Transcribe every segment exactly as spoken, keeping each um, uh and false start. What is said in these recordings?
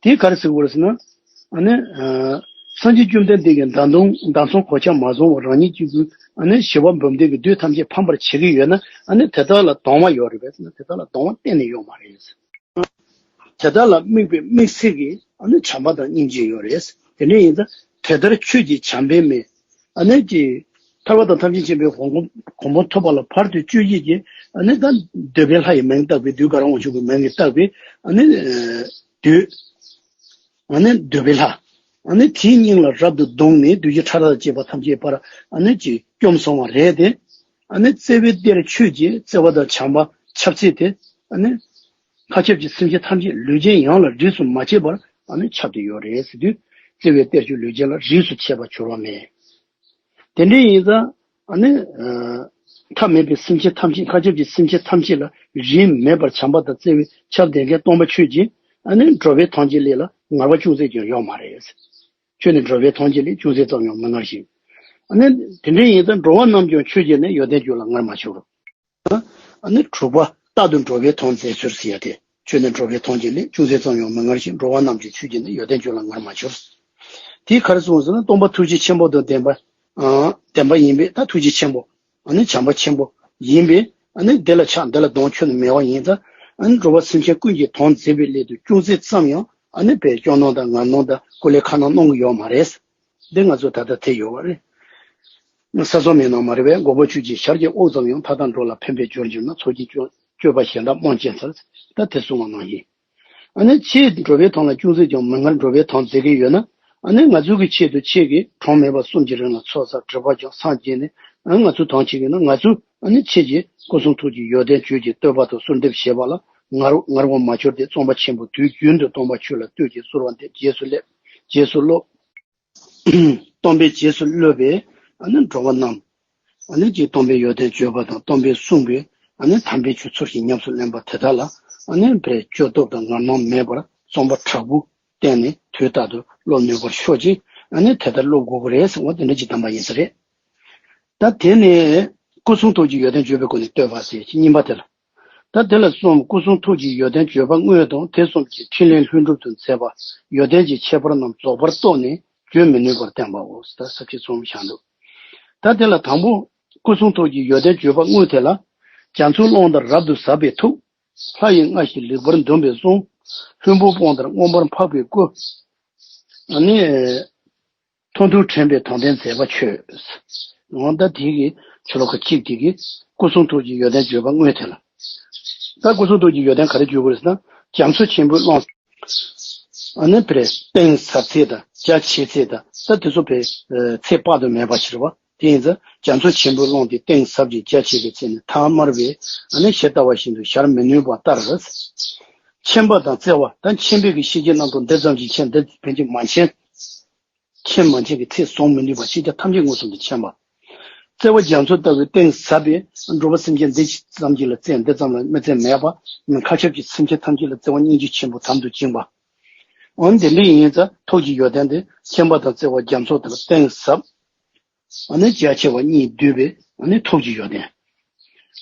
དེ་ག་རེ་ཟེར་དགོས་རེད་ཟེར་ན། ཨ་ནི། ཨ། སངས་རྒྱས་བཅོམ་ལྡན་འདས་ཀྱིས་བདག་མདུན་བདག་མཚུངས་གོ་ཆ་མ་བཟུང་བར་རང་ཉིད་གཅིག་པུས་ཨ་ནི་བྱིས་པ་འབུམ་སྡེ་གི་བདུད་ཐམས་ཅད་ཕམ་པར་བྱེད་ཀྱི་ཡོད་ན། ཨ་ནི་དེ་དག་ལ་སྡང་བ་ཡོད་རེད་པས་ཟེར་ན། དེ་དག་ལ་སྡང་བ་གཏན་ནས་ཡོད་མ་རེད། དེ་དག་ལ་དམིགས་པའི་དམིགས་བསལ་གྱི་ཨ་ནི་བྱམས་པ་དང་སྙིང་རྗེ་ཡོད་རེད། དེ་འདྲ་ཡིན་ཙང་དེ་ལྟར་ཁྱོད་ཀྱིས་བྱམས་པའི་མེ། ཨ་ནི་ཀྱི། ཐར་པ་དང་ཐམས་ཅད་མཁྱེན་པའི་གོ་འཕང་གོ་འཕང་ཐོབ་པ་ལ་བར་དུ་གཅོད་བྱེད་ཀྱི། ཨ་ནི་ད་འདོད་པའི་ལྷ་ཡི་མིང་བཏགས་པའི། བདུད་དགའ་རབ་དབང་ཕྱུག་གི་མིང་གིས་བཏགས་པའི། ཨ་ནི། ཨ། བདུད། ཨ་ནི་འདོད་པའི་ལྷ། ཨ་ནི་དེའི་སྙིང་ལ་རབ་ཏུ་བརྡུངས་ནས་བདུད་ཀྱི་ཕྲ་རགས་བཅས་པ་ཐམས་ཅད་པར་ཨ་ནི་ཀྱི་བཅོམ་སོང་བ་རེད་དེ། ཨ་ནི་བརྩེ་བའི་གཏེར་ཁྱོད་ཀྱིས་བརྩེ་བ་དང་བྱམས་པ་ཁྱབ་ཚད་དེ། ཨ་ནི་མཁའ་ཁྱབ་ཀྱི་སེམས་ཅན་ཐམས་ཅད་ལུས་ཅན་ཡོངས་ལ་རིས་སུ་མ་ཆད་པར་ཨ་ནི་ཁྱབ་སྟེ་ཡོད་རེད་ཟེར་དུས། བརྩེ་བའི་གཏེར་ཁྱོད་ལུས་ཅན་ལ་རིས་སུ་ཆད་པ་འབྱོར་བ་མེད། དེ་འདྲ་ཡིན་ཙང་། ཨ་ནི། ཨ། མཐའ་མེད་པའི་སེམས་ཅན་ཐམས་ཅད། མཁའ་ཁྱབ་ཀྱི་སེམས་ཅན་ཐམས་ཅད་ལ་རིས་མེད་པར་བྱམས་པ་དང་བརྩེ་བའི་ཆབ་ལྡན་མཁན་སྟོང་པ་ཁྱོད་ཀྱིས། ཨ་ནི་འགྲོ་བའི་ཐམས་ཅད་ལས་ལ་ངར་བ་ཅུང་ཟད་ཀྱང་ཡོད་མ་རེད། ཁྱོད་ནི་འགྲོ་བའི་ཐམས་ཅད་ལས་ཅུང་ཟད་ཙམ་ཡང་མི་ངར་ཞིང་། ཨ་ནི་དེ་འདྲ་ཡིན་ཙང་འགྲོ་བ་རྣམས་ཀྱང་ཁྱོད་ཀྱིས་ནི་ཡོན་ཏན་བརྗོད་ལ་ངར་མ་བྱུང་རོགས། ཨ་ནི་དྲུག་པ། རྟག་ཏུ་འགྲོ་བའི་དོན་མཛད་ཚུལ་ཟེར་ཡ་དེ། ཁྱོད་ནི་འགྲོ་བའི་དོན་གྱི་ལས་ཅུང་ཟད་ཙམ་ཡང་མི་ངར་ཞིང་། འགྲོ་བ་རྣམས་ཀྱང་ཁྱོད་ཀྱིས་ནི་ཡོན་ཏན་བརྗོད་ལ་ངར་མ་བྱུང་། དེས་ག་རེ་གསུངས་ཟེར་ན། སྟོན་པ་ཐུགས་རྗེ་ཆེན་པོ་དང་ལྡན་པ། ཨ། ལྡན་པ་ཡིན་པས། ད་ཐུགས་རྗེ་ཆེན་པོ། ཨ་ནི་བྱམས་པ་ཆེན་པོ་ཡིན་པས། ཨ་ནི་འདི་ལ་ཆགས་འདི་ལ་སྡང་ཁྱོད་ནི་མེད་པ་ཡིན་ཙང་། ཨ་ནི་འགྲོ་བ་སེམས་ཅན་ཀུན་གྱི་དོན་མཛད་པའི་སླད་དུ་ཅུང་ཟད་ཙམ་ཡང་ཨ་ནི་དཔེ་སྐྱོ་སྣང་དང་ངར་སྣང་དང་ཀུ་ལེ་ཁ་སྣང་གནང་གི་ཡོད་མ་རེད། འདི་ང་ཚོ་ད་ལྟ་དེ་ཡོད་པ་རེད། ས་སོ་མའི་ནང་མ་རེད་པས། མགོན་པོ་ཁྱོད་ཀྱི་ཞལ་གྱི་དབུགས་ཙམ་ཡང་། མཐའ་དག་འགྲོ་ལ་ཕན་པའི་རྒྱུར་གྱུར་ན། ཚོགས་ཀྱི་སྤྱོད་པ་གཞན་དག་སྨོས་ཅི་འཚལ། ད་དེ་གསུངས་པ་ནང་བཞིན། ཨ་ནི་ཁྱེད་འགྲོ་བའི་དོན་ལ་ཅུང་ཟད་ཀྱང་མི་ངར་འགྲོ་བའི་དོན་མཛད་ཀྱི་ཡོད་ན། ཨ་ནི་ང་ཚོ་གི་ཆེད་དུ་ཁྱེད་ཀྱིས་གྲངས་མེད་པ་གསུམ་གྱི་རིང་ལ་ཚོགས་བསགས་སྒྲིབ་པ་སྦྱངས་སངས་རྒྱས་ནས། ཨ་ནི་ང་ཚོ་དོན་བྱེད་ཀྱི་ན། ང་ཚོས་ཨ་ནི་ཁྱེད་ཀྱི་སྐུ་གསུང་ཐུགས་ཀྱི་ཡོན་ཏན་བརྗོད་ཀྱི་བསྟོད་པ་དང་གསོལ་འདེབས་བྱེད་པ་ལ་ངར་ངར་བ་མ་གྱུར་ཏེ། རྩོམ་པ་ཆེན་པོ་དུས་རྒྱུན་དུ་སྟོན་པ་ཁྱོད་ལ་བསྟོད་ཅིང་གསོལ་བ་འདེབས། རྗེས་སུ་སླེབས། རྗེས་སུ་སློབས། སྟོན་པས་རྗེས་སུ་སློབ་པའི་ཨ་ནི་འགྲོ་བ་རྣམས། ཨ་ནི་ཀྱི་སྟོན་པའི་ཡོན་ཏན་བརྗོད་པ་དང་། སྟོན་པས་གསུངས་པའི་ཨ་ནི་དམ་པའི་ཆོས་ཚུལ་བཞིན་ཉམས་སུ་ལེན་པ་དེ་དག་ལ། ཨ་ནི་དཔེ་སྐྱོ་སྟོབས་དང་ངར་སྣང་མེད་པར་རྩོམ་པ་དྲག་པོ་བསྟན་ནས་དུས་རྟག་ཏུ་སློབ་ནུས་པར་ཤོག་ཅིག། ཨ་ནི་དེ་ལྟར་སློབ་དགོས་ཀྱི་རེད་ཟེར་བ་དེ་འདྲ་ཅིག་བདམས་པ་ཡིན་ས་རེད། ད་དེ་ནས་སྐུ་གསུང་ཐུགས་ཀྱི་ཡོན་ཏན་བརྗོད་པའི་སྒོ་ནས་བསྟོད་པ་ཟེར་གྱི་གཉིས་པ་དེ་ལ། ད་དེ་ལ་གསུམ། སྐུ་གསུང་ཐུགས་ཀྱི་ཡོན་ཏན་བརྗོད་པ་དངོས་དང་། དེ་གསུམ་གྱི་ཕྲིན་ལས་ལྷུན་གྲུབ་ཏུ་མཛད་པ། ཡོན་ཏན་གྱི་ཁྱད་པར་རྣམས་རྫོགས་པར་རྟོགས་ནས་བརྗོད་མི་ནུས་པར་བསྟན་པའོ། ད་ས་བཅད་གསུམ་བཞག་འདུག། ད་དེ་ལ་དང་པོ། སྐུ་གསུང་ཐུགས་ཀྱི་ཡོན་ཏན་བརྗོད་པ་དངོས་དེ་ལ། རྒྱ་མཚོའི་ཀློང་ལྟར་རབ་ཏུ་ཟབ་པའི་ཐུགས། ལྷ་ཡི་རྔ་བཞིན་ལེགས་པར་འདོན་པའི་གསུང་། ལྷུན་པོའི་དཔུང་ལྟར་མངོན་པར་འཕགས་པའི་སྐུ། ཨ་ནི། མཐོང་ཐོས་དྲན་པའི་དོན་ལྡན་མཛད་པ་ཁྱོད། འོ་ད་དེ་གི་ཆུ་ལོག་ཁ་གཅིག་དེ་གི་སྐུ་གསུང་ཐུགས་ཀྱི་ཡོན་ཏན་བརྗོད་པ་དངོས་དེ་ལ། ད་སྐུ་གསུང་ཐུགས་ཀྱི་ཡོན་ཏན་ག་རེ་བརྗོད་དགོས་རེད་ཟེར་ན། རྒྱ་མཚོ་ཆེན་པོའི་ཀློང་། ཨ་ནི་དཔེ་གཏིང་ཟབ་ཚད་དང་རྒྱ་ཆེ་ཚད་དང་། ད་དེ་ཚོ་དཔེ་ཚད་དཔག་ཏུ་མེད་པ་ཞིག་རེད་བ། དེ་ཡིན་ཙང་རྒྱ་མཚོ་ཆེན་པོའི་ཀློང་དེ་གཏིང་ཟབ་ཅིང་རྒྱ་ཆེ་བའི་ཚད་ནི་ཐ་མལ་པའི་ཨ་ནི་ཤེས་ལྟ་བ་བཞིན་དུ་སྦྱར་མི་ནུས་པ་ལྟར། མཁྱེན་པ་དང་བརྩེ་བ་དང་། མཁྱེན་པའི་གི་ཤེས་བྱའི་རྣམ་གྲངས་འདི་ཙམ་གྱིས་མཁྱེན། འདི་ཕན་ཆད་མ་མཁྱེན། མཁྱེན་མ་མཁྱེན་གྱི་ཚད་བཟུང་མི་ནུས་པ། ཤེས་བྱ་ཐམས་ཅད་མངོན་སུམ་དུ་མཁྱེན་པ། བརྩེ་བ་རྒྱ་མཚོ་ལྟ་བུའི་གཏིང་ཟབ་པའི་འགྲོ་བ་སེམས་ཅན་འདི་ཙམ་གྱིས་ལ་བརྩེ། འདི་ཙམ་ལ་མི་བརྩེ་མེད་པ། མཁའ་ཁྱབ་ཀྱི་སེམས་ཅན་ཐམས་ཅད་ལ་བརྩེ་བ་སྙིང་རྗེ་ཆེན་པོ་དམ་དུ་བཅིངས་པ། འོན་ཏེ་འདི་ཡིན་ཙང་ཐུགས་ཀྱི་ཡོན་ཏན་དེ་མཁྱེན་པ་དང་བརྩེ་བ་རྒྱ་མཚོ་ལྟ་བུ་གཏིང་ཟབ། ཨ་ནི་རྒྱ་ཆེ་བ་གཉིས་འདུས་པའི་ཨ་ནི་ཐུགས་ཀྱི་ཡོན་ཏན།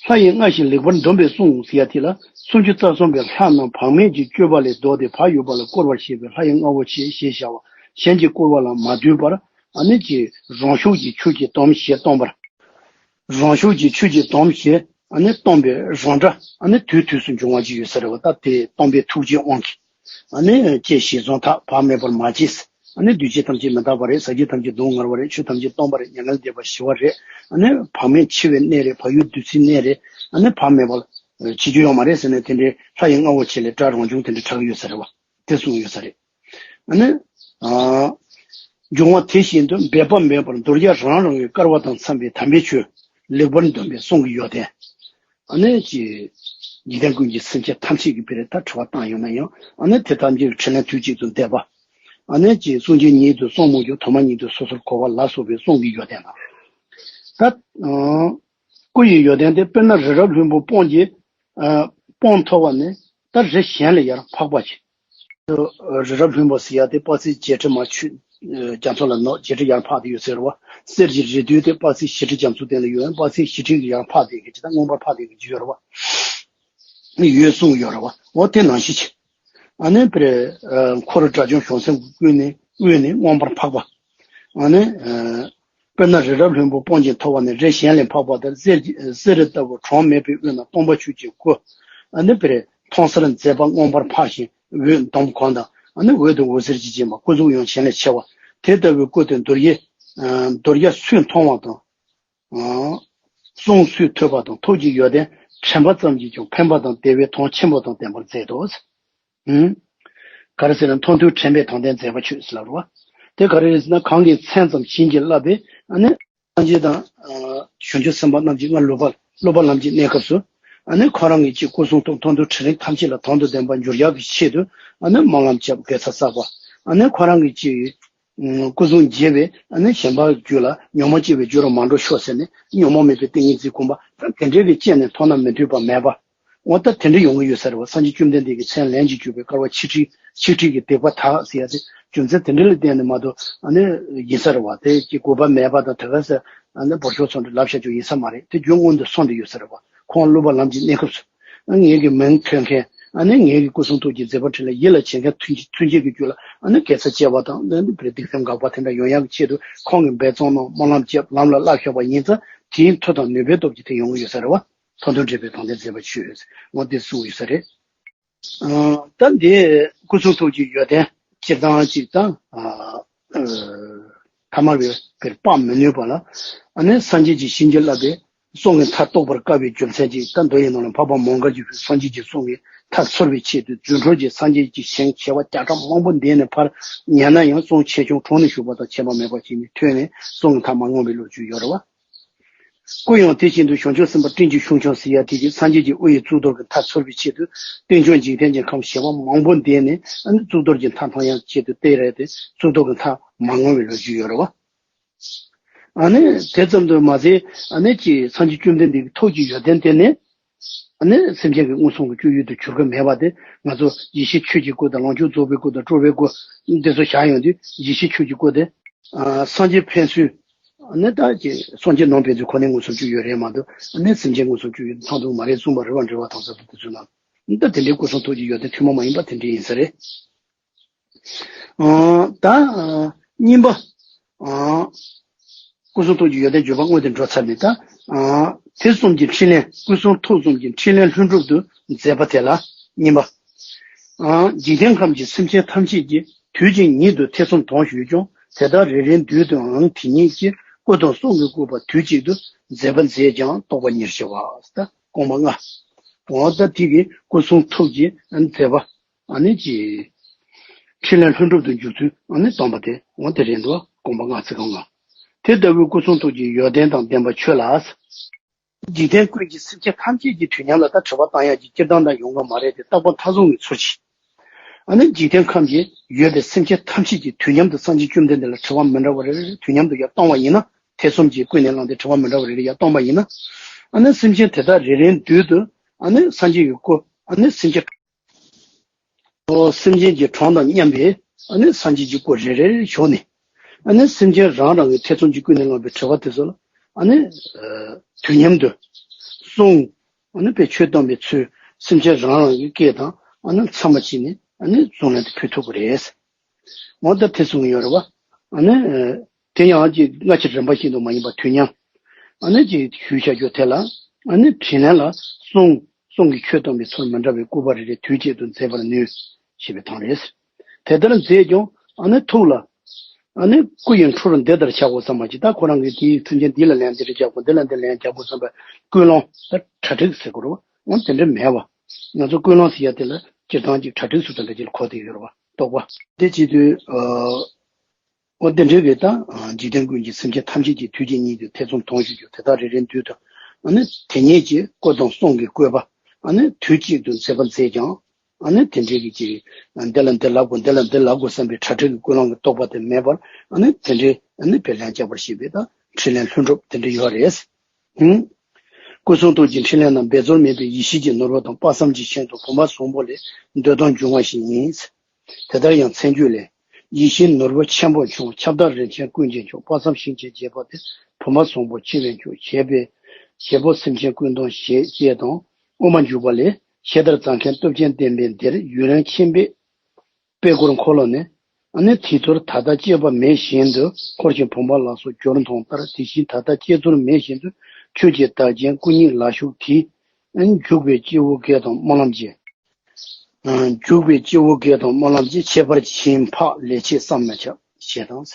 ལྷ་ཡི་རྔ་བཞིན་ལེགས་པར་འདོན་པའི་གསུང་ཟེར་ཡ་དེ་ལ། སུམ་ཅུ་རྩ་གསུམ་པའི་ལྷ་རྣམས་བག་མེད་ཀྱི་སྤྱོད་པ་ལས་ལྡོག་སྟེ་བག་ཡོད་པ་ལ་བཀུར་བར་བྱེད་པའི་ལྷ་ཡི་རྔ་བོ་ཆེ་ཞེས་བྱ་བ་གཞན་གྱིས་བཀུར་བ་ལ་མ་ལྟོས་པར། ཨ་ནི་ཀྱི་རང་ཤུགས་ཀྱིས་ཆོས་ཀྱི་དོན་བྱེད་སྟོན་པར། རང་ཤུགས་ཀྱིས་ཆོས་ཀྱི་དོན་བྱེད་ཨ་ནི་སྟོན་པའི་རང་སྒྲ་ཨ་ནི་དུས་དུས་སུ་འབྱུང་བ་ཅིག་ཡོད་ས་རེད་བ། ད་དེ་སྟོན་པའི་ཐུགས་རྗེའི་དབང་གིས། ཨ་ནི་ཅེས་ཞེས་གསུངས་ཐག་བག་མེད་པར་མ་བྱས། ཨ་ནི་འདུས་བྱས་ཐམས་ཅད་མི་རྟག་པ་རེད། ཟག་བཅས་ཐམས་ཅད་སྡུག་བསྔལ་བ་རེད། ཆོས་ཐམས་ཅད་སྟོང་པ་རེད། མྱ་ངན་འདས་པ་ཞི་བ་རེད། ཨ་ནི་བག་མེད་འཆི་བའི་གནས་རེད། བག་ཡོད་བདུད་རྩིའི་གནས་རེད། ཨ་ནི་བག་མེད་པ་བྱེད་རྒྱུ་ཡོད་མ་རེད་ཟེར་ནས། དེ་འདྲའི་ལྷ་ཡི་རྔ་བོ་ཆེ་ལས་སྒྲ་རང་བྱུང་དེ་འདྲ་གྲགས་ཡོད་ས་རེད་བ། དེ་གསུངས་ཡོད་ས་རེད། ཨ་ནི། ཨ། འབྱུང་བ་དེ་བཞིན་དུ་འབད་པ་མེད་པར་འདོར་རྒྱག་རང་རང་གི་དཀར་བ་དང་འཚམས་པའི་དམ་པའི་ཆོས་ལེགས་པར་འདོན་པའི་གསུང་གི་ཡོན་ཏན། ཨ་ནི་ཀྱི། འཇིག་རྟེན་ཀུན་གྱི་སེམས་ཅན་ཐམས་ཅད་ཀྱི་བེ་རེ་ད་དྲི་བ་བཏང་ཡོང་ན་ཡང་། ཨ་ནི་དེ་ཐམས་ཅད་ཀྱི་དྲིན་ལན་དུས་གཅིག་ཏུ་འདེབས་པ། ཨ་ནི་ཀྱི་གསུང་རྒྱུན་ཉིད་དུ་གསུང་མི་འགྱུར། ཐོག་མ་ཉིད་དུ་སོ་སོར་གོ་བ་ལ་སོགས་པའི་གསུང་གི་ཡོན་ཏན་དང་། ད། ཨང་། སྐུ་ཡི་ཡོན་ཏན་དེ་དཔེར་ན་རི་རབ་ལྷུན་པོ་སྤང་གི། ཨ། སྤང་མཐོ་བ་ནས་ད་རི་གཞན་ལ་ཡར་འཕགས་པ་ཅིག། རི་རབ་ལྷུན་པོ་ཟེར་ཡ་དེ་དཔག་ཚད་བརྒྱད་ཁྲི་མར་ཆུ། རྒྱ་མཚོ་ལ་ནོར་བརྒྱད་ཁྲི་ཡར་འཕགས་ཏེ་ཡོད་ཟེར་བ། གསེར་གྱི་རི་རྡུལ་དེ་དཔག་ཚད་བཞི་ཁྲི་རྒྱ་མཚོའི་སྟེང་ལ་ཡོད། དཔག་ཚད་བཞི་ཁྲི་ཡར་འཕགས་ཏེ་གི་ཅི་ད་མངོན་པར་འཕགས་ཏེ་གི་ཅི་ཡོད་རེད་བ། ཡོད་གསུངས་ཡོད་རེད་བ། འོ་དེ་ནང་བཞིན་ཅིག། ཨ་ནི་པེ་རེ་འཁོར་དགྲ་བཅོམ་བྱང་སེམས་ཀྱི་དབུས་ནས་དབུས་ནས་མངོན་པར་འཕགས་པ། ཨ་ནི་དཔེར་ན་རི་རབ་ལྷུན་པོ་སྤང་གཅིག་མཐོ་བ་ནས་རི་གཞན་ལས་འཕགས་པ་ལྟར་གསེར་གསེར་ལྟ་བུ་གྲངས་མེད་པའི་དབུས་ན་སྟོང་པ་ཆོས་ཀྱི་སྐུ། ཨ་ནི་པེ་རེ་མཐོང་སར་མཛད་པ་མངོན་པར་འཕགས་ཤིང་འོད་འདོམ་གང་དང་། ཨ་ནི་འོད་དུ་འོད་ཟེར་གྱིས་བརྒྱན་པ། སྐུ་གཟུགས་ཡང་གཞན་ལས་ཆེ་བ། དེ་ལྟ་བུའི་སྐུ་དེ་འདོར་ཡེ་འདོར་ཡ་སུས་མཐོང་བ་དང་། གསུང་སུས་ཐོས་པ་དང་། ཐུགས་ཀྱི་ཡོན་ཏན་དྲན་པ་ཙམ་གྱིས་ཀྱང་ཕན་པ་དང་བདེ་བའི་དོན་ཆེན་པོ་དང་ལྡན་པར་མཛད་དོ། ཨུམ། ག་རེ་ཟེར་ན་མཐོང་ཐོས་དྲན་པའི་དོན་ལྡན་མཛད་པ་ཆོས་ཟེར་ལབ་རེད་བ། དེ་ག་རེ་རེད་ཟེར་ན་གང་གི་མཚན་ཙམ་བྱིན་གྱིས་བརླབས་པའི་ཨ་ནི་སངས་རྒྱས་དང་བྱང་ཆུབ་སེམས་དཔའ་རྣམས་ཀྱིས་སྔར་སློབ་པ་སློབ་པ་ལམ་གྱི་གནས་སྐབས་སུ་ཨ་ནི་ཁོ་རང་གི་ཅིག་སྐུ་གསུང་ཐུགས་མཐོང་ཐོས་དྲན་རེག་ཐམས་ཅད་ལ་དོན་དུ་ལྡན་པ་འགྱུར་ཡག་གི་ཆེད་དུ་ཨ་ནི་སྨོན་ལམ་བརྒྱབ་དགེ་རྩ་བསགས་པ། ཨ་ནི་ཁོ་རང་གི་ཅིག་སྐུ་གཟུགས་མཇལ་བས་ཨ་ནི་གཞན་པ་རྒྱུད་ལ་ཉོན་མོངས་སྐྱེ་བའི་རྒྱུ་རུ་མ་འགྲོ་ཤོག་ཟེར་ནས་ཉོན་མོངས་མེད་པའི་ཏིང་ངེ་འཛིན་བསྒོམ་པ། ད་དེ་འདྲའི་གི་སྤྱད་ནས་མཐོང་ན་མི་འཐོས་པ་མེད་པ། འོ་ད་དེ་འདྲ་ཡོང་གི་ཡོད་ས་རེད་བ། སངས་རྒྱས་བཅོམ་ལྡན་འདས་ཀྱི་མཚན་ལན་གཅིག་བརྗོད་པའི་དཀའ་བ་ཆིག་ཁྲིའི་ཆིག་ཁྲིའི་གི་སྡིག་པ་དག་ཟེར་ཡ་དེ་རྒྱུ་མཚན་དེ་འདྲ་ལ་བརྟེན་ནས་མ་གཏོགས་ཨ་ནི་ཡིན་ས་རེད་བ། དེ་ཀྱི་དགོས་པ་མེད་པ་དང་དེ་ག་ས་ཨ་ནི་འབོར་ཤོག་ཚོ་འདྲ་ལབ་བྱ་རྒྱུ་ཡིན་ས་མ་རེད། དེ་རྒྱུ་མངོན་དུ་སོང་དུ་ཡོད་ས་རེད་བ། ཁོང་སློབ་པ་ལམ་གྱི་གནས་སྐབས་སུ། ཨ་ངེད་ཀྱི་མིང་ཐོས་མཁན། ཨ་ནི་ངེད་ཀྱི་སྐུ་གསུང་ཐུགས་ཀྱི་མཛད་པ་འཕྲིན་ལས་ཡིད་ལ་བྱེད་མཁན་ཐུན་ཐུན་རྗེ་གི་རྒྱུད་ལ་ཨ་ནི་དགེ་རྩ་བཅས་པ་དང་། ཨ་ནི་སྡིག་སེམས་འགག་པ་དེ་འདྲ་ཡོང་ཡག་གི་ཆེད་དུ་ཁོང་གིས་འབད་བརྩོན་གནང་། སྨོན་ལམ་བརྒྱབ། ལམ་ལ་བསླབ་བཞག་པ་ཡིན་ཙང་དེའི་མཐུ་དང་ནུས་པའི་སྟོབས་ཀྱིས་དེ་ཡོང་གི་ཡོད་ས་རེད་བ། མཐོང་ཐོས་དྲན་པའི་དོན་ལྡན་མཛད་པ་ཆོས། འོ་དེ་གསུངས་ཡོད་ས་རེད། ཨ་ད་འདི་སྐུ་གསུང་ཐུགས་ཀྱི་ཡོན་ཏན་སྤྱིར་བཏང་གཅིག་དང་། ཨ་ཐ་མལ་པའི་དཔག་མི་ནུས་པ་ལ། ཨ་ནི་སངས་རྒྱས་ཀྱིས་བྱིན་གྱིས་བརླབས་པའི་གསུང་གི་མཐའ་རྟོགས་པར་དཀའ་བའི་རྒྱུ་མཚན་གྱིས། ད་མདོ་ཡི་ནང་ལ་འཕགས་པ་མོའུ་འགལ་གྱིས་སངས་རྒྱས་ཀྱི་གསུང་གི་མཐའ་འཚོལ་བའི་ཆེད་དུ་རྫུ་འཕྲུལ་གྱིས་སངས་རྒྱས་ཀྱི་ཞིང་བྱེ་བ་བརྒྱ་ཕྲག་མང་པོ་འདས་ནས་ཕར་ཉལ་ན་ཡང་གསུང་ཆེ་ཆུང་གྲོངས་ནས་བཞུགས་པ་དང་ཁྱད་པར་མེད་པར་བྱས་ནས་ཐོས་ནས་གསུང་གི་མཐའ་མ་ངོམས་པའི་ལོ་རྒྱུས་ཡོད་རེད་བ། སྐུ་ཡང་དེ་བཞིན་དུ་བྱང་ཆུབ་སེམས་དཔའ་སྤྲིན་གྱི་ཤོག་ཆུང་ཟེར་ཡ་དེ་གིས་སངས་རྒྱས་ཀྱི་དབུ་ཡི་གཙུག་ཏོར་གྱི་མཐའ་འཚོལ་བའི་ཆེད་དུ་རྟེན་འབྱུང་འཇིག་རྟེན་གྱི་ཁམས་བྱེ་བ་མང་པོ་འདས་ནས་ཨ་ནི་གཙུག་ཏོར་གྱི་མཐའ་མཐོང་ཡག་ཆེད་དུ་བལྟས་རེད་དེ། གཙུག་ཏོར་གྱི་མཐའ་མ་ངོམས་པའི་ལོ་རྒྱུས་ཡོད་རེད་བ། ཨ་ནི་དེ་ཙམ་དུ་མ་ཟད། ཨ་ནི་ཅིག་སངས་རྒྱས་བཅོམ་ལྡན་འདས་ཀྱི་ཐུགས་ཀྱི་ཡོན་ཏན་དེ་ནི། ཨ་ནི་སེམས་ཅན་གྱི་མངོན་སུམ་གྱི་སྤྱོད་ཡུལ་དུ་གྱུར་གྱི་མེད་པ་དེ། ང་ཚོ་ཡེ་ཤེས་ཆོས་ཀྱི་སྐུ་དང་ལོངས་སྤྱོད་རྫོགས་པའི་སྐུ་དང་སྤྲུལ་པའི་སྐུ་འདི་ཚོ་བཞག་ཡོང་དུས། ཡེ་ཤེས་ཆོས་ཀྱི་སྐུ་དེ་ཨ་སངས་རྒྱས་ཕན་ཚུན། ཨ་ནི་ད་ཀྱི་སངས་རྒྱས་ནང་ཕན་ཚུན་ཁོ་ནའི་མངོན་སུམ་སྤྱོད་ཡུལ་རེད་མ་གཏོགས། ཨ་ནི་སེམས་ཅན་མངོན་སུམ་སྤྱོད་ཡུལ་དུ་ཚང་འདུག་མ་རེད་གསུངས་པ་རེད་བ། འགྲེལ་པ་དང་ཟབ་ཏུ་དེ་ཚོའི་ནང་། ད་དེ་འདྲའི་སྐུ་གསུང་ཐུགས་ཀྱི་ཡོན་ཏན་ཐུན་མོང་མ་ཡིན་པ་དེ་འདྲ་ཡིན་ས་རེད། ཨ་ད་ཨ་གཉིས་པ། ཨ་སྐུ་གསུང་ཐུགས་ཀྱི་ཡོན་ཏན་བརྗོད་པ་སྔོན་དུ་འགྲོ་ཚར་ནས། ད་ཨ་དེ་གསུམ་གྱི་འཕྲིན་ལས། སྐུ་གསུང་ཐུགས་གསུམ་གྱི་འཕྲིན་ལས་ལྷུན་གྲུབ་ཏུ་མཛད་པ་དེ་ལ་གཉིས་པ། ཨ་འཇིག་རྟེན་ཁམས་ཀྱི་སེམས་ཅན་ཐམས་ཅད་ཀྱིས་དུས་གཅིག་ཉིད་དུ་ཐེ་ཚོམ་དང་ཞུས་ཀྱང་། དེ་དག་རེ་རེའི་མདུན་དུའང་དེ་ཉིད་ཀྱི་སྐུ་དང་གསུང་གིས་བསྐུལ་བ་དུས་གཅིག་ཏུ་མཛད་པ་མཛད་ཀྱང་རྟོགས་པ་ཉེར་ཞི་བ། ད་རྐང་པ་ལྔ། འོ་ད་དེ་གིས་སྐུ་གསུང་ཐུགས་ཀྱི་མཛད་པ། ཨ་ནི་ཅི། འཕྲིན་ལས་ལྷུན་གྲུབ་ཏུ་འཇུག་ཚུལ་ཨ་ནི་སྟོན་པ་དེ་འོ་དེ་རེད་འདུག་རྐང་པ་ལྔ་ཚིག་རྐང་ལྔ། དེ་ལྟ་བུའི་སྐུ་གསུང་ཐུགས་ཀྱི་ཡོན་ཏན་དང་ལྡན་པ་ཁྱོད་ལ། འཇིག་རྟེན་ཀུན་གྱི་སེམས་ཅན་ཐམས་ཅད་ཀྱི་དུས་མཉམ་ལ་ད་དྲི་བ་བཏང་ཡག་གི་སྤྱིར་བཏང་དང་ཡོང་གི་མ་རེད་དེ། རྟག་པ་མཐའ་བཟུང་གི་ཚུལ་གྱིས། ཨ་ནི་འཇིག་རྟེན་ཁམས་ཀྱི་ཡོད་པའི་སེམས་ཅན་ཐམས་ཅད་ཀྱི་དུས་མཉམ་དུ་སངས་རྒྱས་བཅོམ་ལྡན་འདས་ལ་དྲི་བ་མི་འདྲ་བ་རེ་རེ་དུས་མཉམ་དུ་ཡར་བཏང་བ་ཡིན་ན། ཐེ་ཚོམ་གྱིས་ཀུན་ནས་བསླངས་ཏེ་དྲི་བ་མི་འདྲ་བ་རེ་རེ་ཡར་བཏང་བ་ཡིན་ན། ཨ་ནི་སེམས་ཅན་དེ་དག་རེ་རེའི་མདུན་དུ་ཨ་ནི་སངས་རྒྱས་ཀྱི་སྐུ། ཨ་ནི་སེམས་ཅན། སེམས་ཅན་གྱི་གྲངས་དང་མཉམ་པའི་ཨ་ནི་སངས་རྒྱས་ཀྱི་སྐུ་རེ་རེར་བཞུགས་ནས། ཨ་ནི་སེམས་ཅན་རང་རང་གི་ཐེ་ཚོམ་གྱིས་ཀུན་ནས་བསླངས་པའི་དྲི་བ་དེ་ཚོ་ལ་ཨ་ནི་དུས་མཉམ་དུ་གསུང་། ཨ་ནི་དཔེ་ཆོས་སྟོན་པའི་ཚུལ། སེམས་ཅན་རང་རང་གི་སྐད་དང་ཨ་ནི་ཚད་མ་ཅིག་ནས་ཨ་ནི་གསུང་ལན་དུ་ཕུལ་ཐུབ་ཀྱི་རེད། འོ་ད་དེ་གསུང་གི་ཡོད་རེད་བ། ཨ་ནི་དེ་ཡང་ཅིག་སྔ་ཕྱི་རིམ་པ་བཞིན་དུ་མ་ཡིན་པར་དུས་མཉམ། ཨ་ནི་ཅིག་ཞུས་བྱ་རྒྱུ་དེ་ལ། ཨ་ནི་དྲིན་ལན་ལ་གསུང་། གསུང་གིས་ཆོས་སྟོན་པའི་ཚུལ་མི་འདྲ་བའི་སྐུར་པ་རེ་རེ་དུས་གཅིག་ཏུ་མཛད་པར་ནུས། ཞེས་པའི་དོན་རེད། དེ་ལྟར་མཛད་ཀྱང་ཨ་ནི་ཐུགས་ལ། ཨ་ནི་སྐུ་ཡི་འཕྲོར་འདི་ལྟར་བྱ་དགོས་བསམ་པ་ཅིག་ད་ཁོ་རང་གིས་དེའི་མཚན་ཅན་འདི་ལ་ལན་འདི་རེ་རྒྱག་དགོས། འདི་ལ་འདི་ལན་རྒྱག་དགོས་བསམ་པའི་ཀུན་སློང་ད་གྲ་སྒྲིག་ཟེར་དགོས་རེད་བ། འོ་དེ་འདྲ་མེད་བ། ང་ཚོ་ཀུན་སློང་ཟེར་ཡ་དེ་ལ་སྤྱིར་བཏང་ཅིག་གྲ་སྒྲིག་སུ་དང་འདྲ་ཅིག་ལ་གོ་བསྡད་ཡོད་རེད་བ། རྟོགས་པ། དེ་བྱེད་དུས། ཨོ་དེ་འདྲའི་གི་ད་འཇིག་རྟེན་ཀུན་གྱི་སེམས་ཅན་ཐམས་ཅད་ཀྱི་དུས་གཅིག་ཉིད་དུ་ཐེ་ཚོམ་དང་ཞུ་རྒྱུ་དེ་དག་རེ་རེའི་མདུན་དུ། ཨ་ནི་དེ་ཉིད་ཀྱི་སྐུ་དང་གསུང་གི་བཀོད་པ། ཨ་ནི་དུས་གཅིག་ཏུ་མཛད་པ་མཛད་ཀྱང་། ཨ་ནི་དེ་འདྲའི་གི་ཅིག་འདི་ལ་འདི་ལབ་དགོས། འདི་ལ་འདི་ལབ་དགོས་བསམ་པའི་གྲ་སྒྲིག་གི་ཀུན་སློང་གི་རྟོག་པ་དེ་མེད་པར། ཨ་ནི་དེ་འདྲའི་ཨ་ནི་དཔེ་ལན་རྒྱག་པར་བྱེད་པའི་ད་འཕྲིན་ལས་ལྷུན་གྲུབ་དེ་འདྲ་ཡོད་རེད། ཧུམ། སྐུ་གསུང་ཐུགས་ཀྱི་འཕྲིན་ལས་རྣམས་འབད་རྩོལ་མེད་པའི་ཡེ་ཤེས་ཀྱི་ནོར་བུ་དང་དཔག་བསམ་གྱི་ཤིང་དུ་བུམ་པ་བཟང་པོ་ལས་འདོད་དོན་འབྱུང་བ་ཞིག་ཡིན། དེ་ལྟར་ཡང་མཚན་བརྗོད་ལས། ཡིད་བཞིན་ནོར་བུ་ཆེན་པོ་འབྱུང་། ཁྱབ་བདག་རིན་ཆེན་ཀུན་གྱི་མཆོག་དཔག་བསམ་ཤིང་ཆེན་རྒྱས་པ་སྟེ། བུམ་པ་བཟང་པོ་ཆེ་བའི་མཆོག་བྱེད་པའི་བྱེད་པོ་སེམས་ཅན་ཀུན་དང་ཞེས་ཅེས་དང་། དབུ་མ་འཇུག་པ་ལས། ཞེ་དར་རྩྭ་མཁན་སྟོབས་ཆེན་བསྟན་པའི་འདིར། ཡུན་རིང་ཁྱིམ་པས་ པད་སྐོར་འཁོར་ལོ་ནས། ཨ་ནི་དེའི་ཚུལ་ད་ལྟ་སྐྱེས་པ་མེད་བཞིན་དུ་འཁོར་ཞིང་བུམ་པ་ལ་སོགས་སྦྱོར་མཐོང་ལྟར། དེ་བཞིན་ད་ལྟ་སྐྱེས་ཚུལ་མེད་བཞིན་དུ་ཆོས་ཀྱི་བདག་རྐྱེན་སྐུ་ཉིད་ལ་ཞུགས་དེས། ཨ་ནི་འཇུག་པའི་སྐྱེས་བུ་བརྒྱད་དང་སྨོན་ལམ་གྱི། ཨ་འཇུག་པའི་སྐྱེས་བུ་བརྒྱད་དང་སྨོན་ལམ་གྱི། ཁྱད་པར་ཕྱིན་འཕགས་ལས་ཆེས་བསམ་མི་ཁྱབ་ཞེས་དང་།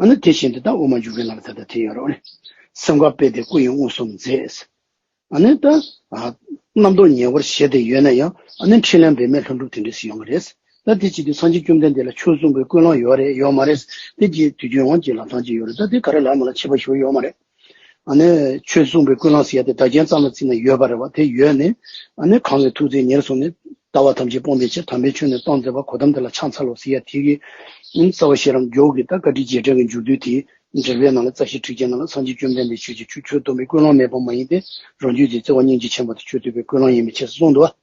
ཨ་ནི་དེ་བཞིན་དུ་ད་དབུ་མ་འཇུག་པའི་ནང་ལ་ད་ལྟ་དེ་ཡོད་རེད། སེམས་ཁམས་དཔེ་དེ་སྐུ་ཡི་མངོན་སུམ་མཛད། ཨ་ནི་ད། ཨ་རྣམ་རྟོག་ཉེ་བར་ཞི་སྟེ་ཡོད་ན་ཡང་ཨ་ནི་འཕྲིན་ལས་འབད་མེད་ལྷུན་གྲུབ་དེ་འདྲ་ཞིག་ཡོང་གི་རེད། ད་དེ་བྱེད་དུས་སངས་རྒྱས་བཅོམ་ལྡན་འདས་ལ་ཆོས་གསུངས་པའི་ཀུན་སློང་ཡོད་རེད་ཡོད་མ་རེད། དེ་རྗེས་དུས་རྒྱུན་དབང་གིས་ལབ་སྟངས་ཅིག་ཡོད་རེད། ད་དེ་ག་རེ་ལབ་མ་ལབ་ཁྱད་པར་ཞིག་ཡོད་མ་རེད། ཨ་ནི་ཆོས་གསུངས་པའི་ཀུན་སློང་ཟེར་ཡ་དེ་བདག་རྐྱེན་ཙམ་ལ་བརྩིས་ན་ཡོད་པ་རེད་བ། དེ་ཡོད་ནས་ཨ་ནི་གང་གི་ཐུགས་བརྩེ་ཉེར་བཟུང་ནས། ལྟ་བ་ཐམས་ཅད་སྤོང་བའི་ཕྱིར། དམ་པའི་ཆོས་ནི་སྟོང་མཛད་པ། གོ་ཏམ་དེ་ལ་ཕྱག་འཚལ་ལོ་ཟེར་ཡ་དེ་གི། ཨ་ནི་རྩ་བ་ཤེས་རབ་མགྱོགས་ཀྱི་ད་བཀའ་དྲིན་རྗེས་དྲན་གྱི་མཇུག་བསྡུ་དེ། འགྲེལ་པའི་ནང་ལ་རྩ་ཤེ་ཁྲིད་ཀྱི་ནང་ལ་སངས་རྒྱས་བཅོམ་ལྡན་འདས་ཆོས་ཀྱི་ཆོས་ཆོས་སྟོན་པའི་ཀུན་སློང་མེད་པ་མ་ཡིན་ཏེ། རང་རྒྱུད་ཀྱི་བརྩེ་བ་སྙིང་རྗེ་ཆེན་པོ་དེ་ཆོས་སྟོན་པའི་ཀུན་སློང་ཡིན་པའི་ཕྱིར་གསུངས་འདུག་བ།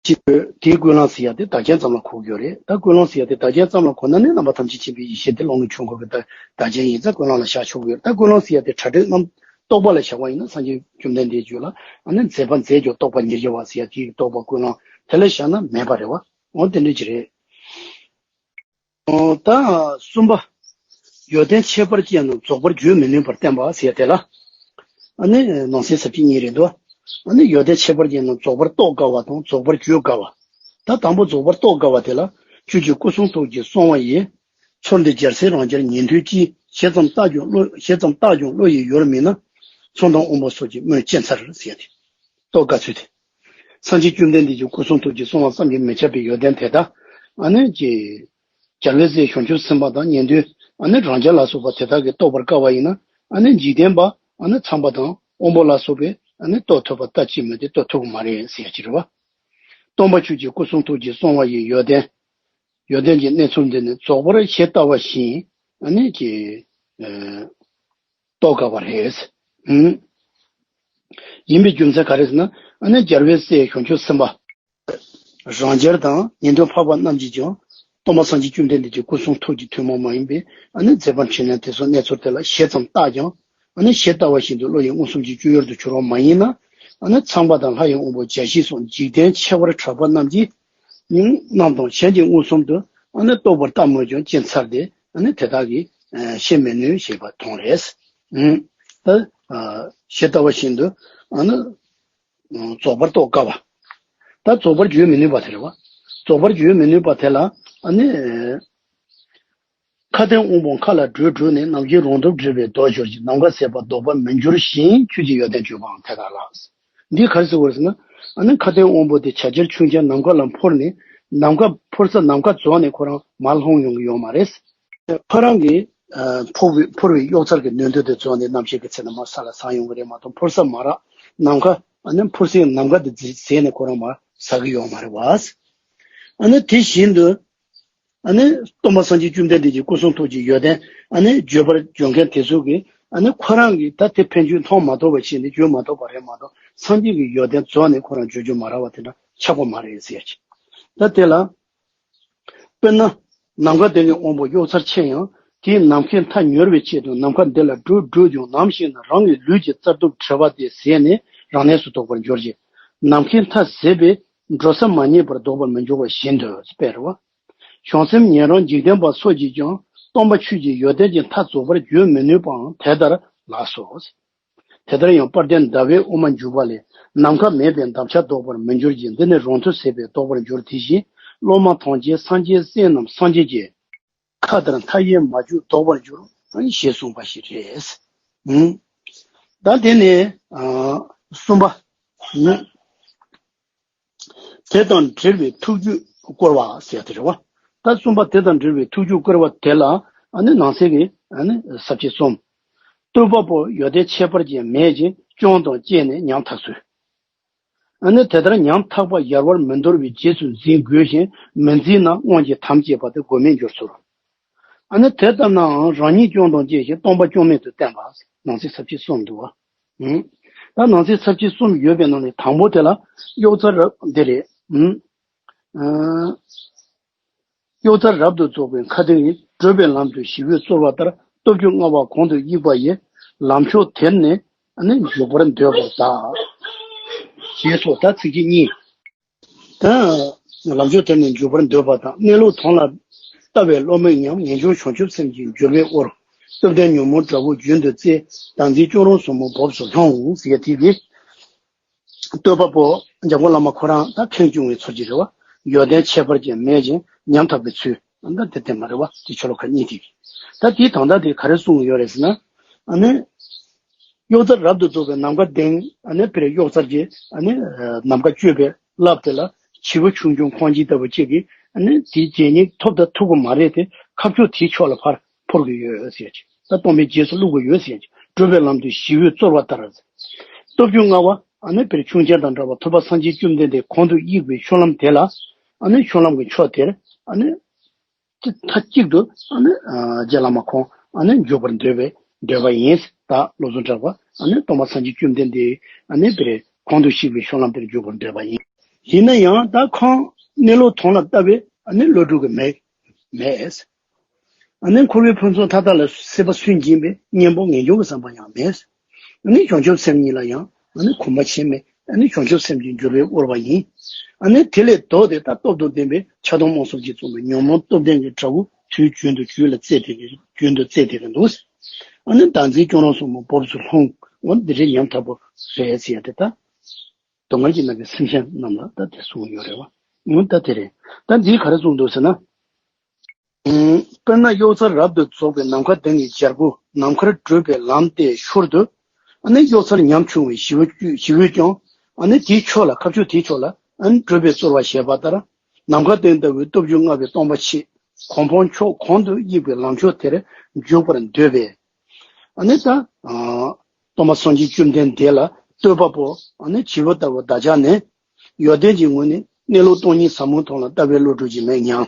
ཅིག་དེའི་ཀུན་སློང་ཟེར་ཡ་དེ་བདག་རྐྱེན་ཙམ་ལ་གོ་དགོས་རེད། ད་ཀུན་སློང་ཟེར་ཡ་དེ་བདག་རྐྱེན་ཙམ་ལ་གོ་ན་ནི་རྣམ་པ་ཐམས་ཅད་མཁྱེན་པའི་ཡེ་ཤེས་དེ་ཀློང་ལ་འཆར་འགོད་པའི་བདག་བདག་རྐྱེན་ཡིན་ཙང་ཀུན་སློང་ལ་བཞག་ཆོག་གི་ཡོད། ད་ཀུན་སློང་ཟེར་ཡ་དེ་གྲ་སྒྲིག་རྣམ་རྟོག་པ་ལ་བཞག་པ་ཡིན་ན་སངས་རྒྱས་བཅོམ་ལྡན་འདས་རྒྱུད་ལ་ཨ་ནི་མཛད་པ་མཛད་ཀྱང་རྟོགས་པ་ཉེར་བརྒྱ་པ་ཟེར་ཡ་དེའི་རྟོགས་པ་ཀུན་སློང་དེ་ལ་བཞག་ན་མེད་པ་རེད་བ། འོ་དེ་འདྲ་ཅིག་རེད། ཨོ་ད་གསུམ་པ། ཡོན་ཏན་ཁྱད་པར་ཅན་རྣམས་རྫོགས་པར་བརྗོད་མི་ནུས་པར་བསྟན་པ་ཟེར་ཡ་དེ་ལ། ཨ་ནི་ནང་གསེས་ས་བཅད་གཉིས་རེད་འདུག་ཨ་ནི་ཡོན་ཏན་ཁྱད་པར་ཅན་རྣམས་རྫོགས་པར་རྟོགས་དཀའ་བ་དང་རྫོགས་པར་བརྗོད་དཀའ་བ། ད་དང་པོ་རྫོགས་པར་རྟོགས་དཀའ་བ་དེ་ལ། ཁྱོད་ཀྱི་སྐུ་གསུང་ཐུགས་ཀྱི་གསང་བ་ཡི། ཚུལ་འདི་རྒྱལ་སྲས་རང་རྒྱལ་ཉན་ཐོས་ཀྱིས། ཞེ་ཙམ་བརྟགས་ཀྱང་བློ་ཞེ་ཙམ་བརྟགས་ཀྱང་བློ་ཡི་ཡུལ་མིན་ན། ཚོགས་དང་དབང་པོ་སོགས་ཀྱིས་སྨོས་ཅི་མཚར་ཟེར་ཡ་དེ། རྟོགས་དཀའ་ཚུལ་དེ། སངས་རྒྱས་བཅོམ་ལྡན་འདས་ཀྱི་སྐུ་གསུང་ཐུགས་ཀྱི་གསང་བ་བསམ་གྱིས་མི་ཁྱབ་པའི་ཡོན་ཏན་དེ་དག་ཨ་ནི་ཀྱི། རྒྱལ་བའི་སྲས་བྱང་ཆུབ་སེམས་དཔའ་དང་ཉན་ཐོས་ཨ་ནི་རང་རྒྱལ་ལ་སོགས་པ་དེ་དག་གིས་རྟོགས་པར་དཀའ་བ་ཡིན་ན། ཨ་ནི་འཇིག་རྟེན་པ་ཨ་ནི་ཚངས་པ་དང་དབང་པོ་ལ་སོགས་པས་ཨ་ནི་རྟོགས་ཐུབ་པ་ལྟ་ཅི་སྨོས་ཏེ་རྟོགས་ཐུབ་ཀྱི་མ་རེད་ཟེར་ཡ་ཅིག་རེད་བ། སྟོན་པ་ཁྱོད་ཀྱི་སྐུ་གསུང་ཐུགས་ཀྱི་གསང་བ་ཡི་ཡོན་ཏན། ཡོན་ཏན་གྱི་གནས་ཚུལ་འདི་ནི་རྫོགས་པར་ཞེ་ལྟ་བ་བཞིན་ཨ་ནི་ཀྱི། ཨ། རྟོགས་དཀའ་བ་རེད། ཨང་། ཡིན་པའི་རྒྱུ་མཚན་ག་རེ་ཟེར་ན། ཨ་ནི་རྒྱལ་བའི་སྲས་བྱང་ཆུབ་སེམས་དཔའ། རང་རྒྱལ་དང་ཉན་ཐོས་འཕགས་པ་རྣམས་ཀྱིས་ཀྱང་སྟོན་པ་སངས་རྒྱས་བཅོམ་ལྡན་འདས་ཀྱི་སྐུ་གསུང་ཐུགས་ཀྱི་ཐུན་མོང་མ་ཡིན་པའི་ཨ་ནི་མཛད་པ་འཕྲིན་ལས་དེ་ཚོ་གནས་ཚུལ་དེ་ལ་ཞེ་ཙམ་བརྟགས་ཀྱང་ཨ་ནི་ཞེ་ལྟ་བ་བཞིན་དུ་བློ་ཡི་མངོན་སུམ་གྱི་སྤྱོད་ཡུལ་དུ་གྱུར་པ་མ་ཡིན་ན། ཨ་ནི་ཚངས་པ་དང་ལྷ་ཡི་དབང་པོ་བརྒྱ་བྱིན་སོགས་འཇིག་རྟེན་ཆེ་བར་གྲགས་པ་རྣམས་ཀྱིས་རྣམས་དང་གཞན་གྱིས་མངོན་སུམ་དུ་ཨ་ནི་རྟོགས་པར་ལྟ་སྨོས་ཀྱང་ཅི་མཚར་ཏེ། ཨ་ནི་དེ་དག་གིས་ཨ་ཤེས་མི་ནུས་ཞེས་པ་མཐོང་རེད། ཨང་། ད་ཨ་ཞེ་ལྟ་བ་བཞིན་དུ་ཨ་ནི་རྫོགས་པར་རྟོགས་དཀའ་བ། ད་རྫོགས་པར་བརྗོད་མི་ནུས་པ་དེ་རེད་བ། རྫོགས་པར་བརྗོད་མི་ནུས་པ་དེ་ལ་ཨ་ནི་མཁའ་ལྡིང་དབང་པོ་མཁའ་ལ་སྒྲོལ་སྒྲོལ་ནས། ནམ་མཁའི་རང་སྟོབས་སྒྲིབ་པའི་མདོག་སྦྱོར་ཞིང་། ནམ་མཁའ་ཟད་པ་ལྡོག་པར་མི་འགྱུར་ཞིང་། ཁྱོད་ཀྱི་ཡོན་ཏན་བརྗོད་པའང་དེ་ལྟར་ལགས། འདི་ག་རེ་ཟེར་བ་རེད་ཟེར་ན། ཨ་ནི་མཁའ་ལྡིང་དབང་པོ་དེ་བྱ་རྒྱལ་ཁྱུང་ཆེན་ནམ་མཁའ་ལ་འཕུར་ནས། ནམ་མཁའ་འཕུར་ས་ནམ་མཁའ་རྫོགས་ནས་ཁོ་རང་མར་ལྷུང་ཡོང་གི་ཡོད་མ་རེད། ཁོ་རང་གི་ཨ་འཕུར་བའི་འཕུར་བའི་གཡོག་ཚར་གྱི་ནུས་སྟོབས་དེ་རྫོགས་ནས་རྣམ་ཤེས་ཀྱི་ཚེ་ན་མར་ས་ལ་ཟགས་ཡོང་གི་རེད་མ་གཏོགས། འཕུར་ས་མ་རག་ནམ་མཁའ་ཨ་ནི་འཕུར་སའི་ནམ་མཁའ་དེ་ཟད་ནས་ཁོ་རང་མར་ཟགས་ཀྱི་ཡོད་མ་རེད་བ། ཨ་ནི་དེ་བཞིན་དུ། ཨ་ནི་སྟོན་པ་སངས་རྒྱས་བཅོམ་ལྡན་འདས་ཀྱི་སྐུ་གསུང་ཐུགས་ཀྱི་ཡོན་ཏན་ཨ་ནི་བརྗོད་པར་འགྱུར་མཁན་དེ་ཚོ་གིས་ཨ་ནི་ཁོ་རང་གིས་ད་དེ་ཕན་ཆད་མཐོང་མ་ཐུབ་པ་བྱས་ནས་བརྗོད་མ་ཐུབ་པ་རེད་མ་གཏོགས། སངས་རྒྱས་ཀྱི་ཡོན་ཏན་རྫོགས་ནས་ཁོ་རང་བརྗོད་རྒྱུ་མ་རག་པ་དེ་འདྲ་ཆགས་པ་མ་རེད་ཟེར་ཡ་ཅིག་ད་དེ་ལ་དཔེར་ན། ནམ་མཁའ་ལྡིང་གི་དབང་པོ་གཡོག་ཚར་ཆེ་ཡང་། དེས་ནམ་མཁའི་མཐའ་མྱུར་བའི་ཆེད་དུ་ནམ་མཁའ་འདི་ལ་སྒྲོལ་སྒྲོལ་ཀྱང་། ནམ་ཞིག་ན་རང་གི་ལུས་ཀྱི་རྩ་གདུབ་བྲལ་བ་དེ་ཟད་ནས་རང་གནས་སུ་ལྡོག་པར་འགྱུར་གྱི། ནམ་མཁའི་མཐའ་ཟད་པས་འགྲོ་ས་མ་རྙེད་པར་ལྡོག་པར་མི་འགྱུར་བ་བཞིན་དུ། དཔེ་རེད་བ། བྱང་སེམས་ཉན་རང་འཇིག་རྟེན་པ་སོགས་ཀྱིས་ཀྱང་སྟོན་པ་ཁྱོད་ཀྱི་ཡོན་ཏན་གྱི་མཐའ་རྫོགས་པར་བརྗོད་མི་ནུས་པའང་དེ་ལྟར་ལགས་སོ། དེ་ལྟར་ཡང་དཔལ་ལྡན་ཟླ་བའི་དབུ་མ་འཇུག་པ་ལས། ནམ་མཁའ་མེད་པས་འདབ་ཆགས་ལྡོག་པར་མི་འགྱུར་གྱི། འདི་ནི་རང་མཐུ་ཟད་པས་ལྡོག་པར་འགྱུར། དེ་བཞིན་སློབ་མ་ཐམས་ཅད་སངས་རྒྱས་སྲས་རྣམས་སངས་རྒྱས་ཀྱི། མཁའ་ལྟར་མཐའ་ཡས་མ་བརྗོད་ལྡོག་པར་འགྱུར། ཞེས་གསུངས་པ་ཞིག་རེད། ཨང་། ད་དེ་ནས་ཨ་གསུམ་པ། ཨང་། དེ་དང་འབྲེལ་བའི་ཐུགས་རྒྱུད་བསྐོར་བ་ཟེར་ཡ་དེ་རེད་བ། ད་གསུམ་པ་དེ་དང་འབྲེལ་བའི་ཐུགས་རྒྱུད་བསྐོར་བ་དེ་ལ་ཨ་ནི་ནང་གསེས་ཀྱི་ཨ་ནི་ས་བཅད་གསུམ། བསྟོད་པ་པོ་ཡོན་ཏན་ཁྱད་པར་ཅན་མེད་ཅིང་སྐྱོན་དང་བཅས་ནས་ཉམ་ཐག་ཚུལ། ཨ་ནི་དེ་ལྟར་ཉམ་ཐག་པ་ཡལ་བར་མི་འདོར་བའི་རྗེས་སུ་འཛིན་དགོས་ཤིང་། མི་འཛིན་ན་སྔོན་གྱི་དམ་བཅས་པ་དེ་དགོས་མེད་འགྱུར་ཚུལ། ཨ་ནི་དེ་ལྟར་ནའང་རང་ཉིད་སྐྱོན་དང་བཅས་ཤིང་སྟོང་པ་སྐྱོན་མེད་དུ་བསྟན་པ། ནང་གསེས་ས་བཅད་གསུམ་འདུག་བ། ཨང་། ད་ནང་གསེས་ས་བཅད་གསུམ་ཡོད་པའི་ནང་ནས་དང་པོ་དེ་ལ་གཡོག་རྩལ་རབ་འདི་རེད། ཨང་། ཨ། གཡོག་རྩལ་རབ་ཏུ་རྫོགས་པའི་མཁའ་ལྡིང་ཡི། བགྲོད་པའི་ལམ་དུ་ཞི་བས་གཙོར་བ་ལྟར། སྟོབས་བཅུ་མངའ་བ་གོང་དུ་དབྱུག་པ་ཡིས། ལམ་མཆོག་དེར་ནི་ནི་འཇུག་པར་འདོད་པར་གདའ། ཞེས་སོགས་ད་ཚིགས་བཅད་གཉིས། ད་ ལམ་མཆོག་དེ་ནས་འཇུག་པར་འདོད་པ་དང་། གནས་ལུགས་དོན་ལ་ལྟ་བའི་བློ་མོས་ཉམས། ངེས་འབྱུང་བྱང་ཆུབ་སེམས་ཀྱི་འགྱུར་བའི་དབུར། སྟོབས་ལྡན་ཉོན་མོངས་དགྲ་བོ་རྒྱུན་དུ་རྩེ། བདག་འཛིན་སྐྱོ་རོང་ཟབ་མོ་སྦུབས་སུ་ལྷུང་ཟེར་དེ་གི། བསྟོད་པ་པོ་འཇམ་མགོན་བླ་མ་ཁོ་རང་ད་ཁེངས་སྐྱུང་བའི་ཚུལ་གྱིས་རེད་བ། ཡོན་ཏན་ཁྱད་པར་ཅན་མེད་ཅིང་ཉམ་ཐག་པའི་ཚུལ། ད་དེ་དེ་མ་རེད་བ། དེ་ཆོ་ལོ་ཁ་གཉིས་དེ་གི། ད་དེའི་དོན་དག་དེ་ག་རེ་གསུངས་ཡོད་རེད་ཟེར་ན། ཨ་ནི། གཡོ་རྩལ་རབ་ཏུ་རྫོགས་པའི་ནམ་མཁའ་ལྡིང་། ཨ་ནི་དཔེར་གཡོ་རྩལ་གྱི་ཨ་ནི་ནམ་མཁའ་གཅོད་པའི་རླབས་དེ་ལ་བྱི་བ་ཆུང་ཆུང་ཁོང་ཆེན་ལྟ་བུ་གཅིག་གིས་ཨ་ནི་དེའི་རྗེས་ཉིད་ཐོབ་དང་ཐུབ་ཀྱི་མ་རེད་དེ། ཁ་ཕྱོགས་དེའི་ཕྱོགས་ལ་ཕར་འཕུར་གྱི་ཡོད་ཟེར་གྱི། ད་སྟོང་པའི་རྗེས་སུ་བླུག་གི་ཡོད་ཟེར་གྱི། བགྲོད་པའི་ལམ་དུ་ཞི་བས་གཙོར་བ་ལྟར། སྟོབས་བཅུ་མངའ་བ་ཨ་ནི་དཔེར་ཁྱུང་ཆེན་དང་འདྲ་བ་ཐུབ་པ་སངས་རྒྱས་བཅོམ་ལྡན་འདས་གོང་དུ་དབྱུག་པའི་ཤུགས་ལམ་དེ་ལ། ཨ་ནི་ཤུགས་ལམ་གྱི་ཕྱོགས་དེར་ཨ་ནི། མཐའ་གཅིག་ཏུ་ཨ་ནི་རྗེ་བླ་མ་ཁོང་ཨ་ནི་འཇུག་པར་འདོད་པའི་འདོད་པ་ཡིན། ད་བློ་བཟང་གྲགས་པ་ཨ་ནི་སྟོང་པ་སངས་རྒྱས་བཅོམ་ལྡན་འདས་ཨ་ནི་དཔེར་གོང་དུ་གཤེགས་པའི་ཤུགས་ལམ་དེར་འཇུག་པར་འདོད་པ་ཡིན། ཡིན་ན་ཡང་ད་ཁོང་གནས་ལུགས་དོན་ལ་ལྟ་བའི་ཨ་ནི་བློ་གྲོས་ཀྱི་མེད། མེད། ཨ་ནི་འཁོར་བའི་ཕུན་ཚོགས་མཐའ་དག་ལ་སྲེད་པ་སུན་འབྱིན་པའི་གཉེན་པོ་ངེས་འབྱུང་གི་བསམ་པ་ཡང་མེད། ཨ་ནི་བྱང་ཆུབ་སེམས་ཉིད་ལ་ཡང་ཨ་ནི་གོམས་པ་བྱས་མེད། ཨ་ནི་བྱང་ཆུབ་སེམས་ཀྱི་འགྱུར་བའི་དབུར་བ་ཡིན། ཨ་ནི་དེ་ལས་ལྡོག་སྟེ་ད་སྟོབས་དང་ལྡན་པའི་ཕྱག་སྟོང་སྨོན་གསུམ་གྱིས་བཙུན་པའི་ཉོན་མོངས་སྟོབས་ལྡན་གྱི་དགྲ་བོ་དུས་རྒྱུན་དུ་རྒྱུད་ལ་རྩེ་བསྡད་ཀྱི་རྒྱུན་དུ་རྩེ་བསྡད་ཀྱི་འདུག་ཨ་ནི་བདག་འཛིན་སྐྱོ་རོང་ཟབ་མོ་སྦུབས་སུ་ལྷུང་། འོ་འདི་འདྲའི་ཉམ་ཐག་པོ་རེད་ཟེར་ཡ་དེ་ད། སྡུག་བསྔལ་གྱི་ནང་གི་སེམས་ཅན་རྣམས་ལ་ད་དེ་གསུངས་ཡོད་རེད་བ། འོ་ད་དེ་རེད། ད་འདིས་ག་རེ་གསུངས་འདུག་ཟེར་ན། དཔེར་ན་གཡོ་རྩལ་རབ་ཏུ་རྫོགས་པའི་ནམ་མཁའ་ལྡིང་གི་རྒྱལ་པོ་ནམ་མཁར་བགྲོད་པའི་ལམ་དེའི་ཤུལ་དུ། ཨ་ནི་གཡོ་རྩལ་ཉམ་ཆུང་བའི་ཞི་བ་ཞི་བས་ཀྱང་ཨ་ནི་དེའི་ཕྱོགས་ལ་ཁ་ཕྱོགས་དེའི་ཕྱོགས་ལ་ཨ་ནི་བགྲོད་པའི་རྩོལ་བ་བྱེད་པ་ལྟར། ནམ་མཁའ་ལྡིང་ལྟ་བུའི་སྟོབས་བཅུ་མངའ་བའི་སྟོང་པ་ཆེ་གོ་འཕང་མཆོག་གོང་དུ་དབྱུག་པའི་ལམ་མཆོག་དེར་འཇུག་པར་འདོད་པས། ཨ་ནི་ད། སྟོན་པ་སངས་རྒྱས་བཅོམ་ལྡན་འདས་ལ་བསྟོད་པ་པོ་ཨ་ནི་བྱི་བ་ལྟ་བུ་བདག་ཅག་ནི། ཡོན་ཏན་གྱི་ངོས་ནས་གནས་ལུགས་སྟོང་ཉིད་ཟབ་མོའི་དོན་ལ་ལྟ་བའི་བློ་གྲོས་ཀྱི་མེད་ཉམས།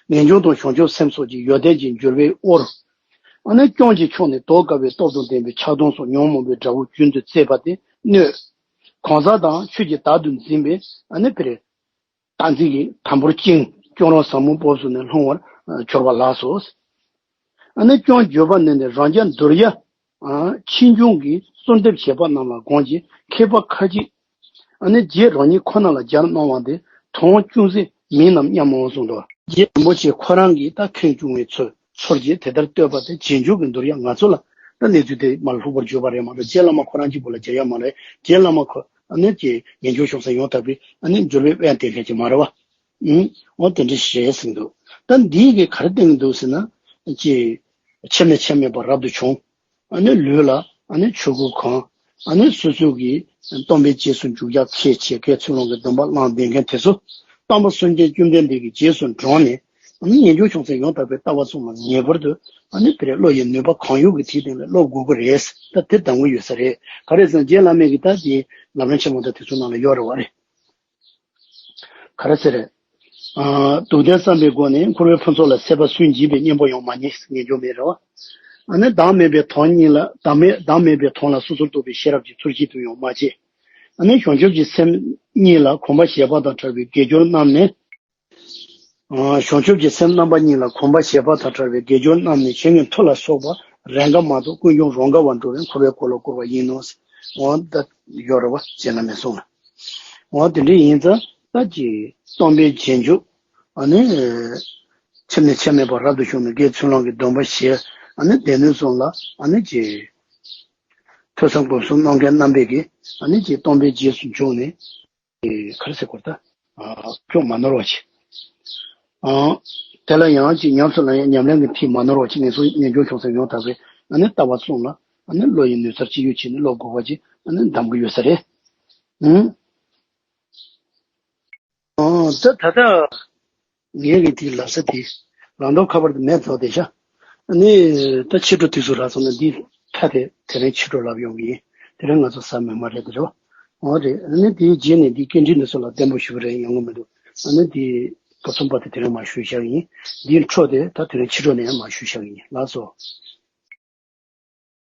ངེས་འབྱུང་དང་བྱང་ཆུབ་སེམས་སོགས་ཀྱི་ཡོན་ཏན་གྱི་འགྱུར་བའི་དབུར། ཨ་ནི་སྐྱོན་གྱི་ཕྱོགས་ནས་དོགས་དཀའ་བའི་སྟོབས་དང་ལྡན་པའི་ཕྱག་སྟོང་སོགས་ཉོན་མོངས་པའི་དགྲ་བོ་རྒྱུན་དུ་རྩེ་བ་དེ་གནོད། གང་ཟག་དང་ཆོས་ཀྱི་བདག་ཏུ་འཛིན་པའི་ཨ་ནི་དཔེར། བདག་འཛིན་གྱི་དམ་པོར་བཅིངས་སྐྱོ་རོང་ཟབ་མོ་སྦུབས་སུ་ནས་ལྷུང་བར་གྱུར་པ་ལགས་སོ། ཨ་ནི་སྐྱོན་བརྗོད་པ་ནི་ནི་རང་རྒྱལ་འདོར་ཡ། ཕྱིས་འབྱུང་གི་གསོལ་འདེབས་བྱེད་པ་རྣམས་ལ་དགོངས་ཀྱི་མཁས་པ་ཁ་ཅིག་ཨ་ནི་རྗེ་རང་ཉིད་ཁོ་ན་ལ་སྦྱར་གནང་བ་འདི་དོན་ཅུང་ཟད་མིན་ནམ་སྙམ་མོ་གསུངས་འདུག་རྗེ་རིན་པོ་ཆེ་ཁོ་རང་གིས་ད་ཁེངས་སྐྱུང་བའི་ཚུལ་ཚུལ་གྱིས་དེ་ལྟར་བསྟོད་པ་དེ་རྗེས་འཇུག་གི་འདོར་ཡ་ང་ཚོ་ལ་ད་གནས་ཚུལ་དེ་མར་ལྷུག་པར་བརྗོད་པ་རེད་མ་གཏོགས་རྗེ་བླ་མ་ཁོ་རང་གཅིག་པུ་ལ་སྦྱར་ཡ་མ་རེད། རྗེ་བླ་མ་ཁོ་ཨ་ནི་ཀྱི་ངེས་འབྱུང་བྱང་སེམས་ཡང་དག་པའི་ཨ་ནི་འགྱུར་བའི་དབང་སྟེར་མཁན་ཅིག་མ་རེད་བ། ཨུང་། འོ་དེ་འདྲ་ཞེས་གསུངས་འདུག་ད་འདིའི་གི་ག་རེ་བསྟན་གྱི་འདུག་ཟེར་ན། ཀྱི་ཆད་མེད་ཆད་མེད་པར་རབ་ཏུ་བྱུང་། ཨ་ནི་ལུས་ལ་ཨ་ནི་ཆོས་སྐུ་གང་། ཨ་ནི་སོ་སོ་གི་སྟོན་པའི་རྗེས་སུ་འཇུག་ཡག་ཁས་འཆེ་མཁན་ཚུལ་སློང་གི་སྡོམ་པ་བླངས་བསྡད་མཁན་དེ་ཚོ། སྟོན་པ་སངས་རྒྱས་བཅོམ་ལྡན་འདས་ཀྱི་རྗེས་སུ་འབྲངས་ནས། ཨ་ནི་ངེས་འབྱུང་བྱང་སེམས་ཡང་དག་པའི་ལྟ་བ་གསུམ་ལ་ངེས་པར་དུ་ཨ་ནི་དཔེར་བློ་ཡི་ནུས་པ་གང་ཡོད་ཀྱིས་དེའི་སྟེང་ལ་སློབ་དགོས་ཀྱི་རེད། ད་དེ་དང་པོ་ཡོད་ས་རེད། ག་རེ་ཟེར་ན་རྗེ་བླ་མའི་གི་ད་དེ་ལམ་རིམ་ཆེན་མོ་དང་དེ་ཚོ་ནང་ལ་ཡོད་རེད་བ་རེད། ག་རེ་ཟེར། ཨ། སྡུག་བདེན་བསམ་པའི་སྒོ་ནས་འཁོར་བའི་ཕུན་ཚོགས་ལ་སྲེད་པ་སུན་འབྱིན་པའི་གཉེན་པོ་ཡང་མ་རྙེད་ངེས་འགྱུར་མེད་རེད་བ། ཨ་ནི་བདག་མེད་པའི་དོན་གཉིས་ལ་བདག་མེད་བདག་མེད་པའི་དོན་ལ་སོ་སོར་རྟོག་པའི་ཤེས་རབ་ཀྱི་ཚུལ་གཅིག་ཏུ་ཡང་མ་བྱས། ཨ་ནི་བྱང་ཆུབ་ཀྱི་སེམས་གཉིས་ལ་གོམས་པ་བྱས་པ་དང་བྲལ་བའི་དགེ་སྦྱོར་རྣམས་ནི། ཨ། བྱང་ཆུབ་ཀྱི་སེམས་རྣམ་པ་གཉིས་ལ་གོམས་པ་བྱས་པ་དང་བྲལ་བའི་དགེ་སྦྱོར་རྣམས་ནི་ཞིང་གི་མཐུ་ལ་སོགས་པ་རེས་འགའ་མ་གཏོགས་ཀུན་འབྱུང་རང་དགའ་བར་འགྲོ་བས་འཁོར་བའི་སྒོ་ལ་བསྐོར་བ་ཡིན་ནོ། འོ་ད་ཡོད་རེད་བ་རྗེ་བླ་མའི་གསུང་ལ། འོ་དེ་འདྲ་ཡིན་ཙང་ད་ཀྱི་སྟོན་པའི་རྗེས་འཇུག་ཨ་ནི་ཆད་མེད་ཆད་མེད་པར་རབ་ཏུ་བྱུང་ནས་དགེ་ཚུལ་སློང་གི་སྡོམ་པ་བཞེས། ཨ་ནི་སྡེ་སྣོད་གསུམ་ལ་ཨ་ནི་ཀྱི་ཐོས་བསམ་སྒོམ་གསུམ་གནང་མཁན་རྣམ་པས་ཀྱི་ཨ་ནི་ཀྱི་སྟོན་པའི་རྗེས་སུ་འཇུག་ནས། ག་རེ་ཟེར་དགོས་ད། སྐྱོན་མ་ནོར་བ་ཅིག་དེ་ལ་ཡང་ཅིག་ཉམས་སུ་ལེན་ཡང་ཉམས་ལེན་གྱི་མཐིལ་མ་ནོར་བ་ཅིག་ངེས་སོ་ངེས་འབྱུང་བྱང་སེམས་ཡང་དག་པའི་ཨ་ནི་ལྟ་བ་གསུམ་ལ་ཨ་ནི་བློ་ཡི་ནུས་རྩལ་ཅི་ཡོད་བྱས་ནས་སློབ་དགོས་པ་ཅིག་ཨ་ནི་གདམ་གྱི་ཡོད་ས་རེད། ཨང་། ད་ད་ལྟ་ངས་ཀྱི་དེའི་ལབ་ས་དེ་ལམ་འགྲོ་ཁ་པར་དུ་མེད་ཐོག་དེ་ཤ། ཨ་ནི་ད་ཕྱི་དྲོ་དུས་སུ་རག་སོང་ན་འདི་ཁ་དེ་དེ་རིང་ཕྱི་དྲོ་ལབ་ཡོང་གི་ཡིན། དེ་རིང་ང་ཚོ་ཟ་མི་མ་རེད་དེ་རོ། འོ་རེད། ཨ་ནི་དེའི་རྗེས་ནས་འདི་སྐད་འཕྲིན་འདི་ཚོ་ལ་བརྟན་པོ་ཞུ་གི་རེད་ཡོང་གི་མི་འདུག་ཨ་ནི་དེ་ག་ཚོམ་པ་དེ་དེ་རིང་མ་ཞུས་བཞག་གི་ཡིན། འདིའི་འཕྲོ་དེ་ད་དེ་རིང་ཕྱི་དྲོ་ནས་མ་ཞུས་བཞག་གི་ཡིན་ལགས་སོ།